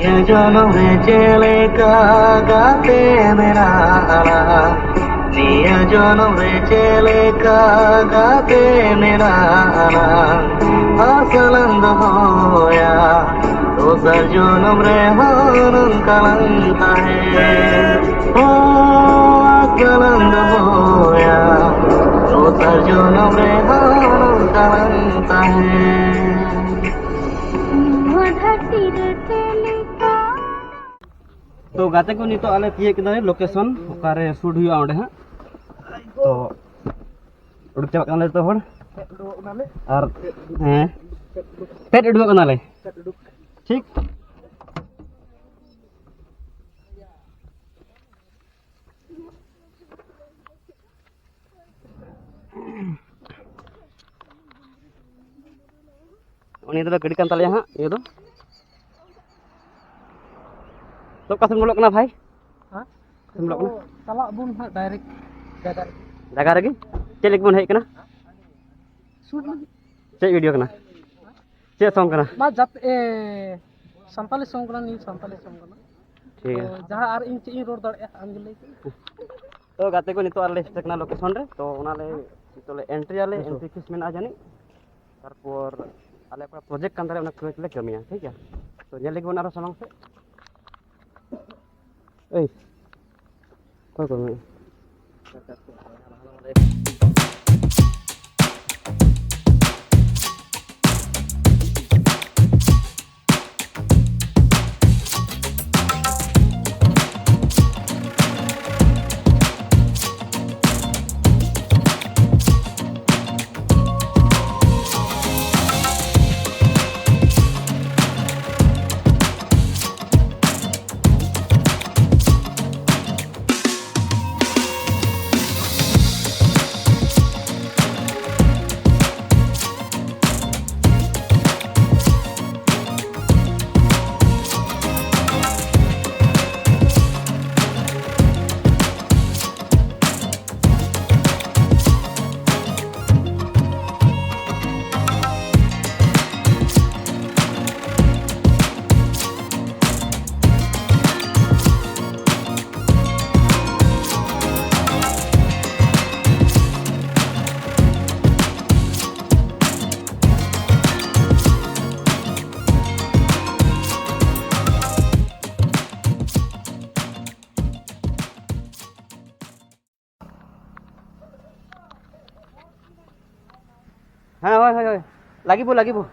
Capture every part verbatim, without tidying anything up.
ᱱᱤᱭᱟᱹ ᱡᱚᱱᱚᱢ ᱨᱮ ᱪᱮᱫ ᱞᱮᱠᱟ ᱜᱟᱛᱮ ᱢᱮᱱᱟᱜᱼᱟ, ᱱᱤᱭᱟᱹ ᱡᱚᱱᱚᱢ ᱨᱮ ᱪᱮᱫ ᱞᱮᱠᱟ ᱜᱟᱛᱮ ᱢᱮᱱᱟᱜᱼᱟ, ᱟᱥᱟ ᱞᱟᱝ ᱫᱚᱦᱚᱭᱟ, ᱫᱚᱥᱟᱨ ᱡᱚᱱᱚᱢ ᱨᱮᱦᱚᱸ ᱱᱚᱝᱠᱟ ᱞᱟᱝ ᱛᱟᱦᱮᱸ᱾ ᱦᱚᱸ, ᱟᱥᱟ ᱞᱟᱝ ᱫᱚᱦᱚᱭᱟ, ᱫᱚᱥᱟᱨ ᱡᱚᱱᱚᱢ ᱨᱮᱦᱚᱸ ᱱᱚᱝᱠᱟ ᱞᱟᱝ ᱛᱟᱦᱮᱸ᱾ ᱱᱚᱣᱟ ᱫᱷᱟᱹᱨᱛᱤ ᱨᱮ ᱪᱮᱫ ᱞᱮᱠᱟ? ᱛᱚ ᱜᱟᱛᱮ ᱠᱚ, ᱱᱤᱛᱚᱜ ᱟᱞᱮ ᱛᱤᱭᱟᱹᱜ ᱠᱮᱫᱟᱞᱮ ᱞᱳᱠᱮᱥᱚᱱ, ᱚᱠᱟᱨᱮ ᱥᱩᱴ ᱦᱩᱭᱩᱜᱼᱟ ᱚᱸᱰᱮ ᱦᱟᱸᱜ᱾ ᱛᱚ ᱩᱰᱩᱠ ᱪᱟᱵᱟᱜ ᱠᱟᱱᱟᱞᱮ ᱡᱚᱛᱚ ᱦᱚᱲ᱾ ᱟᱨ ᱦᱮᱸ, ᱯᱷᱮᱰ ᱩᱰᱩᱠᱚᱜ ᱠᱟᱱᱟᱞᱮ᱾ ᱴᱷᱤᱠ᱾ ᱩᱱᱤ ᱫᱚ ᱜᱟᱹᱰᱤ ᱠᱟᱱ ᱛᱟᱞᱮᱭᱟ ᱦᱟᱸᱜ, ᱤᱭᱟᱹ ᱫᱚ᱾ ᱛᱚ ᱚᱠᱟ ᱥᱮᱫ ᱵᱚᱞᱚᱜ ᱠᱟᱱᱟ ᱵᱷᱟᱭ? ᱦᱮᱸ? ᱚᱠᱟ ᱥᱮᱫ ᱵᱚᱞᱚᱜ ᱠᱟᱱᱟ? ᱛᱚ ᱪᱟᱞᱟᱜ ᱟᱵᱚᱱ ᱦᱟᱸᱜ direct ᱡᱟᱭᱜᱟ ᱨᱮᱜᱮ᱾ ᱡᱟᱭᱜᱟ ᱨᱮᱜᱮ? ᱪᱮᱫ ᱞᱟᱹᱜᱤᱫ ᱵᱚᱱ ᱦᱮᱡ ᱠᱟᱱᱟ? ᱥᱩᱴ ᱞᱟᱹᱜᱤᱫ᱾ ᱪᱮᱫ ᱵᱷᱤᱰᱤᱭᱳ ᱠᱟᱱᱟ? ᱪᱮᱫ ᱥᱚᱝ ᱠᱟᱱᱟ? ᱢᱟ ᱡᱟᱛ-, ᱮ, ᱥᱟᱱᱛᱟᱞᱤ ᱥᱚᱝ ᱠᱟᱱᱟ, ᱱᱤᱭᱩ ᱥᱟᱱᱛᱟᱞᱤ ᱥᱚᱝ ᱠᱟᱱᱟ᱾ ᱴᱷᱤᱠ ᱜᱮᱭᱟ᱾ ᱛᱚ ᱡᱟᱦᱟᱸ ᱟᱨ ᱤᱧ ᱪᱮᱫ ᱤᱧ ᱨᱚᱲ ᱫᱟᱲᱮᱭᱟᱜᱼᱟ, ᱟᱢ ᱜᱮ ᱞᱟᱹᱭ ᱢᱮ᱾ ᱛᱚ ᱜᱟᱛᱮ ᱠᱚ, ᱱᱤᱛᱚᱜ ᱟᱞᱮ ᱥᱮᱴᱮᱨ ᱠᱟᱱᱟ ᱞᱳᱠᱮᱥᱚᱱ ᱨᱮ᱾ ᱛᱚ ᱚᱱᱟ ᱞᱮ, ᱱᱤᱛᱚᱜ ᱞᱮ ᱮᱱᱴᱨᱤᱭᱟᱞᱮ, ᱦᱮᱸ ᱛᱚ᱾ ᱮᱱᱴᱨᱤ ᱯᱷᱤᱥ ᱢᱮᱱᱟᱜᱼᱟ ᱡᱟᱹᱱᱤᱡ᱾ ᱛᱟᱨᱯᱚᱨ ᱟᱞᱮ ᱚᱠᱟ ᱯᱨᱚᱡᱮᱠᱴ ᱠᱟᱱ ᱛᱟᱞᱮᱭᱟ, ᱚᱱᱟ ᱯᱨᱚᱡᱮᱠᱴ ᱞᱮ ᱠᱟᱹᱢᱤᱭᱟ, ᱴᱷᱤᱠ ᱜᱮᱭᱟ᱾ ᱛᱚ ᱧᱮᱞ ᱞᱮᱜᱮ ᱵᱚᱱ ᱟᱨᱚ ᱥᱟᱢᱟᱝ ᱥᱮᱫ᱾ ᱮᱭ, ᱚᱠᱚᱭ ᱠᱚ ᱢᱮᱱᱟᱜᱼᱟ? ᱦᱮᱸ, ᱦᱳᱭ, ᱦᱳᱭ, ᱦᱳᱭ᱾ ᱞᱟᱹᱜᱤᱵᱚ, ᱞᱟᱹᱜᱤᱵᱚ᱾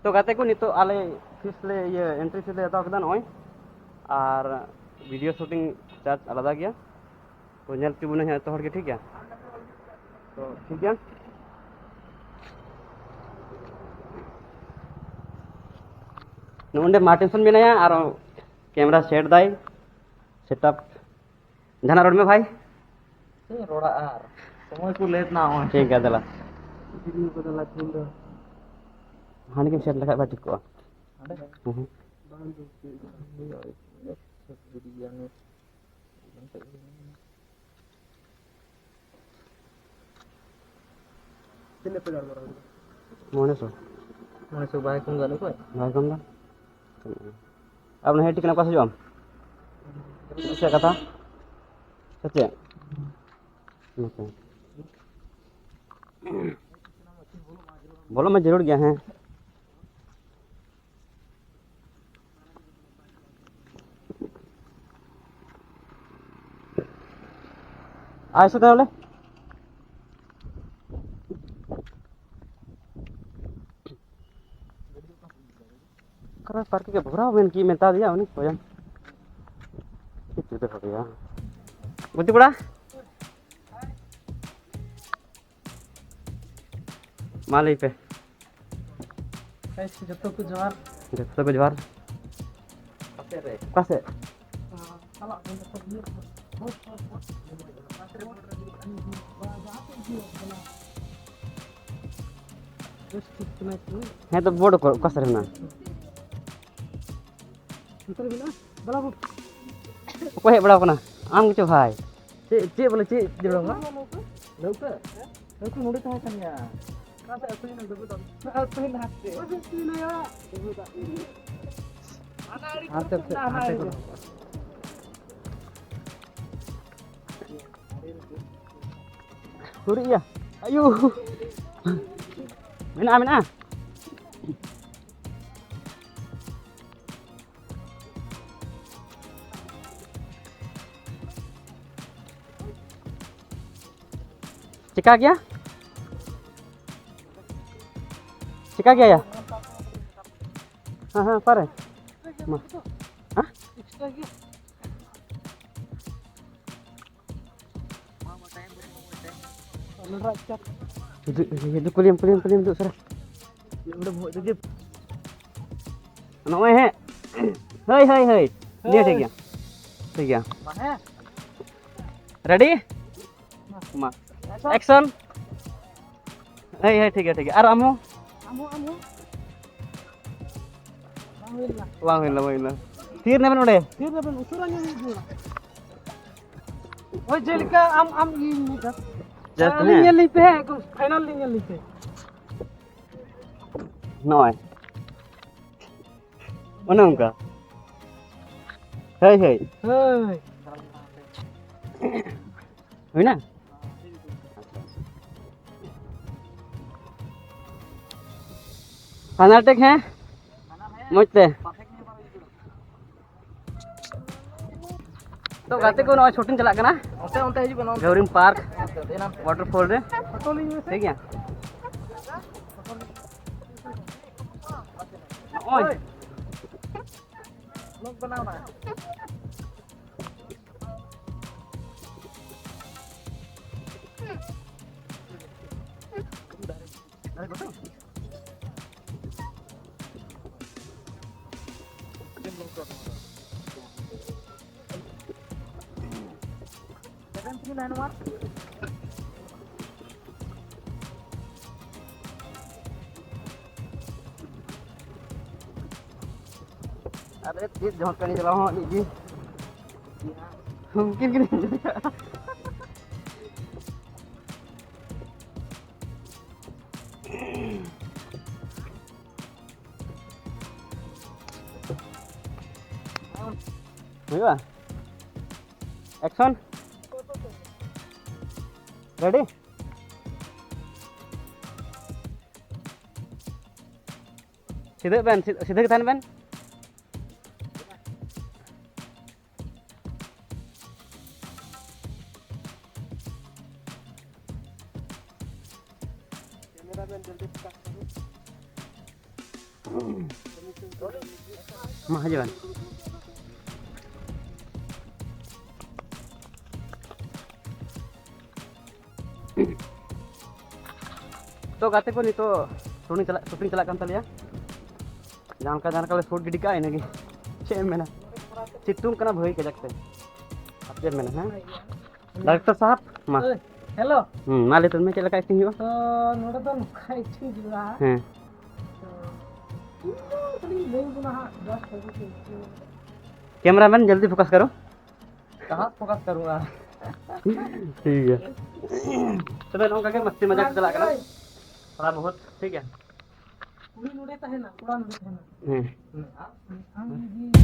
ᱛᱚ ᱜᱟᱛᱮ ᱠᱚ, ᱱᱤᱛᱚᱜ ᱟᱞᱮ fees ᱞᱮ, ᱤᱭᱟᱹ, entry fee ᱞᱮ ᱦᱟᱛᱟᱣ ᱠᱮᱫᱟ ᱱᱚᱜᱼᱚᱭ, ᱟᱨ video shooting charge ᱟᱞᱟᱫᱟ ᱜᱮᱭᱟ᱾ ᱛᱚ ᱧᱮᱞ ᱦᱚᱪᱚ ᱵᱚᱱᱟᱹᱧ ᱦᱟᱸᱜ ᱡᱚᱛᱚ ᱦᱚᱲ ᱜᱮ, ᱴᱷᱤᱠ ᱜᱮᱭᱟ? ᱛᱚ ᱴᱷᱤᱠ ᱜᱮᱭᱟ, ᱱᱚᱜᱼᱚᱸᱰᱮ ᱢᱟᱨᱴᱤᱱᱥᱚᱱ ᱢᱮᱱᱟᱭᱟ ᱟᱨ camera set ᱫᱟᱭ, setup᱾ ᱡᱟᱦᱟᱱᱟᱜ ᱨᱚᱲ ᱢᱮ ᱵᱷᱟᱭ᱾ ᱪᱮᱫ ᱨᱚᱲᱟ ᱟᱨ? ᱥᱚᱢᱚᱭ ᱠᱚ late ᱱᱟ ᱱᱚᱜᱼᱚᱭ᱾ ᱴᱷᱤᱠ ᱜᱮᱭᱟ, ᱫᱮᱞᱟ᱾ Video ᱠᱚ ᱫᱮᱞᱟ ᱛᱮᱦᱮᱧ ᱫᱚ᱾ ᱦᱟᱸᱰᱮ ᱜᱮᱢ set ᱞᱮᱠᱷᱟᱡ ᱵᱷᱟᱭ ᱴᱷᱤᱠ ᱠᱚᱜᱼᱟ᱾ ᱦᱟᱸᱰᱮ? ᱦᱮᱸ᱾ ᱵᱟᱝ ᱫᱚ ᱪᱮᱫ ᱦᱩᱭᱩᱜᱼᱟ? Set ᱜᱤᱰᱤ ᱜᱮᱭᱟ ᱱᱩᱭ᱾ ᱛᱤᱱᱟᱹᱜ ᱯᱮ ᱜᱟᱞᱢᱟᱨᱟᱣ ᱠᱮᱫᱟ? ᱢᱚᱬᱮ ᱥᱚ᱾ ᱢᱚᱬᱮ ᱥᱚ ᱵᱟᱭ ᱠᱚᱢ ᱫᱟ ᱱᱩᱠᱩ? ᱵᱟᱭ ᱠᱚᱢ ᱫᱟ᱾ ᱟᱨ ᱚᱱᱟ ᱦᱮᱸ ᱴᱷᱤᱠᱟᱹᱱᱟ ᱚᱠᱟ ᱥᱮᱫ ᱦᱤᱡᱩᱜ ᱟᱢ? ᱪᱮᱫ ᱠᱟᱛᱷᱟ? ᱥᱮ ᱪᱮᱫ? ᱱᱚᱛᱮ᱾ ᱵᱚᱞᱚᱜ ᱢᱟ ᱡᱟᱹᱨᱩᱲ ᱜᱮᱭᱟ, ᱦᱮᱸ᱾ ᱟᱭ ᱥᱮ ᱛᱟᱦᱚᱞᱮ᱾ ᱚᱠᱟᱨᱮ ᱯᱟᱨᱠᱤᱝ ᱮ ᱵᱷᱚᱨᱟᱣ ᱢᱮᱱ ᱠᱤ ᱢᱮᱛᱟ ᱫᱮᱭᱟ ᱩᱱᱤ ᱚᱠᱚᱭᱟᱢ? ᱪᱮᱫ ᱪᱚ ᱫᱮᱠᱷᱟᱣ ᱫᱮᱭᱟ᱾ ᱜᱩᱛᱤ ᱠᱚᱲᱟ᱾ ᱢᱟ ᱞᱟᱹᱭ ᱯᱮ᱾ ᱜᱟᱭᱥ, ᱡᱚᱛᱚ ᱠᱚ ᱡᱚᱦᱟᱨ᱾ ᱡᱚᱛᱚ ᱠᱚ ᱡᱚᱦᱟᱨ᱾ ᱚᱠᱟ ᱥᱮᱫ ᱨᱮ? ᱚᱠᱟ ᱥᱮᱫ? ᱪᱟᱞᱟᱜ ᱵᱚᱱ ᱡᱚᱛᱚ ᱤᱭᱟᱹ ᱠᱚ᱾ ᱵᱮᱥ ᱴᱷᱤᱠ ᱠᱟᱱᱟ ᱠᱚ᱾ ᱦᱮᱸ, ᱛᱚ ᱵᱳᱨᱰ ᱚᱠᱟ, ᱚᱠᱟ ᱥᱮᱫ ᱨᱮ ᱢᱮᱱᱟᱜᱼᱟ? ᱱᱚᱛᱮ ᱨᱮ ᱢᱮᱱᱟᱜᱼᱟ᱾ ᱫᱮᱞᱟ ᱵᱚ᱾ ᱚᱠᱚᱭ ᱦᱮᱡ ᱵᱟᱲᱟᱣ ᱠᱟᱱᱟ? ᱟᱢ ᱜᱮᱪᱚ ᱵᱷᱟᱭ᱾ ᱪᱮᱫ, ᱪᱮᱫ ᱵᱚᱞᱮ, ᱪᱮᱫ ᱡᱚᱲᱟᱣ ᱠᱟᱱᱟ? ᱞᱟᱹᱣᱠᱟᱹ? ᱞᱟᱹᱣᱠᱟᱹ ᱱᱚᱰᱮ ᱛᱟᱦᱮᱸ ᱠᱟᱱ ᱜᱮᱭᱟ᱾ ᱚᱠᱟ ᱥᱮᱫ ᱟᱹᱛᱩᱭᱮᱱᱟ ᱰᱟᱹᱵᱩ ᱫᱟᱜ? ᱟᱹᱛᱩᱭᱮᱱᱟ ᱦᱟᱱᱛᱮ᱾ ᱦᱟᱱᱛᱮ, ᱦᱟᱱᱛᱮ ᱠᱚ ᱫᱚᱦᱚ ᱠᱟᱜᱼᱟ᱾ ᱦᱩᱨᱤᱡ ᱭᱟ᱾ ᱟᱭᱩ᱾ ᱢᱮᱱᱟᱜᱼᱟ, ᱢᱮᱱᱟᱜᱼᱟ᱾ ᱪᱮᱠᱟ ᱜᱮᱭᱟ? क्या किया? हाँ, हाँ, पर है। मा-, हाँ? ᱫᱩ-, ᱫᱩ-, ᱫᱩ-, ᱠᱩᱞᱤᱭᱮᱢ, ᱠᱩᱞᱤᱭᱮᱢ, ᱠᱩᱞᱤᱭᱮᱢ, ᱫᱩ ᱩᱥᱟᱹᱨᱟ᱾ ᱱᱚᱜᱼᱚᱭ ᱦᱮᱸ᱾ ᱦᱳᱭ, ᱦᱳᱭ, ᱦᱳᱭ᱾ ᱱᱤᱭᱟᱹ ᱴᱷᱤᱠ ᱜᱮᱭᱟ᱾ ᱴᱷᱤᱠ ᱜᱮᱭᱟ᱾ ᱨᱮᱰᱤ? ᱢᱟ᱾ ᱮᱠᱥᱚᱱ᱾ ᱦᱳᱭ, ᱦᱳᱭ, ᱴᱷᱤᱠ ᱜᱮᱭᱟ, ᱴᱷᱤᱠ ᱜᱮᱭᱟ᱾ ᱟᱨ ᱟᱢ ᱦᱚᱸ? ᱟᱢ ᱦᱚᱸ, ᱟᱢ ᱦᱚᱸ᱾ ᱵᱟᱝ ᱦᱩᱭ ᱞᱮᱱᱟ᱾ ᱵᱟᱝ ᱦᱩᱭ ᱞᱮᱱᱟ, ᱵᱟᱝ ᱦᱩᱭ ᱞᱮᱱᱟ᱾ ᱛᱷᱤᱨ ᱱᱟᱵᱮᱱ ᱚᱸᱰᱮ᱾ ᱛᱷᱤᱨ ᱱᱟᱵᱮᱱ, ᱩᱥᱟᱹᱨᱟ ᱧᱚᱜ ᱦᱩᱭᱩᱜ ᱠᱟᱱᱟ᱾ ᱦᱳᱭ, ᱡᱮᱞᱮᱠᱟ ᱟᱢ, ᱟᱢ ᱤᱧ ᱢᱤᱫ ᱫᱷᱟᱣ᱾ Just ᱟᱹᱞᱤᱧ ᱦᱮᱸ᱾ ᱧᱮᱞ ᱞᱤᱧ ᱯᱮ ᱦᱮᱸ, ᱮᱠᱫᱚᱢ final ᱞᱤᱧ ᱧᱮᱞ ᱞᱤᱧ ᱯᱮ᱾ ᱱᱚᱜᱼᱚᱭ᱾ ᱚᱱᱮ ᱚᱱᱠᱟ᱾ ᱦᱳᱭ, ᱦᱳᱭ᱾ ᱦᱳᱭ᱾ ᱦᱩᱭᱱᱟ? Final take ᱦᱮᱸ? ᱢᱚᱡᱽ ᱛᱮ᱾ ᱛᱚ ᱜᱟᱛᱮ ᱠᱚ, ᱱᱚᱜᱼᱚᱭ shooting ᱪᱟᱞᱟᱜ ᱠᱟᱱᱟ᱾ ᱚᱱᱛᱮ, ᱚᱱᱛᱮ ᱦᱤᱡᱩᱜ ᱠᱟᱱᱟ, ᱚᱱᱛᱮ᱾ ᱜᱟᱣᱨᱤᱢ Park ᱚᱱᱛᱮ, ᱚᱱᱛᱮ, ᱮᱱᱟᱱ ᱛᱮ᱾ Waterfall ᱨᱮ᱾ ᱴᱷᱤᱠ ᱜᱮᱭᱟ᱾ ᱱᱚᱜᱼᱚᱭ᱾ ᱦᱳᱭ᱾ Vlog ᱵᱮᱱᱟᱣ ᱢᱮ᱾ Seven three nine one. ᱟᱨᱮ ᱪᱮᱫ ᱡᱚᱦᱚᱜ ᱠᱟᱹᱱᱤ ᱪᱟᱞᱟᱣ ᱦᱚᱸ ᱟᱹᱱᱤᱡ ᱜᱮ᱾ ᱩᱱᱠᱤᱱ ᱠᱤᱱ ᱦᱩᱭᱩᱜᱼᱟ? Action. Ready? ᱥᱤᱫᱷᱟᱹᱜ ᱵᱮᱱ, ᱥᱤᱫᱷᱟᱹ ᱜᱮ ᱛᱟᱦᱮᱱ ᱵᱮᱱ᱾ Camera man ᱡᱚᱞᱫᱤ focus ᱠᱚᱨᱩᱱ᱾ ᱢᱟ ᱦᱤᱡᱩᱜ ᱵᱮᱱ᱾ ᱛᱚ ᱜᱟᱛᱮ ᱠᱚ, ᱱᱤᱛᱚᱜ ᱥᱩᱴᱤᱝ ᱪᱟᱞᱟᱜ, ᱥᱩᱴᱤᱝ ᱪᱟᱞᱟᱜ ᱠᱟᱱ ᱛᱟᱞᱮᱭᱟ᱾ ᱡᱟᱦᱟᱸ ᱞᱮᱠᱟ, ᱡᱟᱦᱟᱸ ᱞᱮᱠᱟ ᱞᱮ ᱥᱩᱴ ᱜᱤᱰᱤ ᱠᱟᱜᱼᱟ, ᱤᱱᱟᱹᱜᱮ᱾ ᱪᱮᱫ ᱮᱢ ᱢᱮᱱᱟ, ᱥᱤᱛᱩᱝ ᱠᱟᱱᱟ ᱵᱷᱟᱹᱜᱤ ᱠᱟᱡᱟᱠ ᱛᱮ᱾ ᱟᱨ ᱪᱮᱫ ᱮᱢ ᱢᱮᱱᱟ, ᱦᱮᱸ? ᱰᱟᱭᱨᱮᱠᱴᱚᱨ ᱥᱟᱦᱟᱵ, ᱢᱟ᱾ ᱳᱭ, ᱦᱮᱞᱳ᱾ ᱦᱩᱸ, ᱢᱟ ᱞᱟᱹᱭ ᱛᱟᱵᱚᱱ ᱢᱮ, ᱪᱮᱫ ᱞᱮᱠᱟ ᱮᱠᱴᱤᱝ ᱦᱩᱭᱩᱜᱼᱟ? ᱛᱚ, ᱱᱚᱰᱮ ᱫᱚ ᱱᱚᱝᱠᱟ ᱮᱠᱴᱤᱝ ᱦᱩᱭᱩᱜᱼᱟ᱾ ᱦᱮᱸ᱾ ᱛᱚ, ᱤᱧ ᱫᱚ ᱠᱷᱟᱹᱞᱤᱧ ᱞᱟᱹᱭ ᱟᱵᱚᱱᱟ ᱦᱟᱸᱜ, just ᱟᱵᱚ ᱠᱚ ᱮᱠᱴᱤᱝ᱾ ᱠᱮᱢᱨᱟᱢᱮᱱ, ᱡᱚᱞᱫᱤ ᱯᱷᱳᱠᱟᱥ ᱠᱟᱨᱳ᱾ ᱠᱟᱦᱟᱸ ᱯᱷᱳᱠᱟᱥ ᱠᱟᱨᱩᱸᱜᱟ? ᱴᱷᱤᱠ ᱜᱮᱭᱟ᱾ ᱛᱚᱵᱮ ᱱᱚᱝᱠᱟ ᱜᱮ ᱢᱟᱥᱛᱤ ᱢᱟᱡᱟᱠ ᱪᱟᱞᱟᱜ ᱠᱟᱱᱟ᱾ ᱛᱷᱚᱲᱟ ᱵᱚᱦᱩᱛ, ᱴᱷᱤᱠ ᱜᱮᱭᱟ᱾ ᱠᱩᱲᱤ ᱱᱚᱰᱮ ᱛᱟᱦᱮᱱᱟ, ᱠᱚᱲᱟ ᱱᱚᱰᱮ ᱛᱟᱦᱮᱱᱟ᱾ ᱦᱮᱸ᱾ ᱟᱢ ᱡᱩᱫᱤ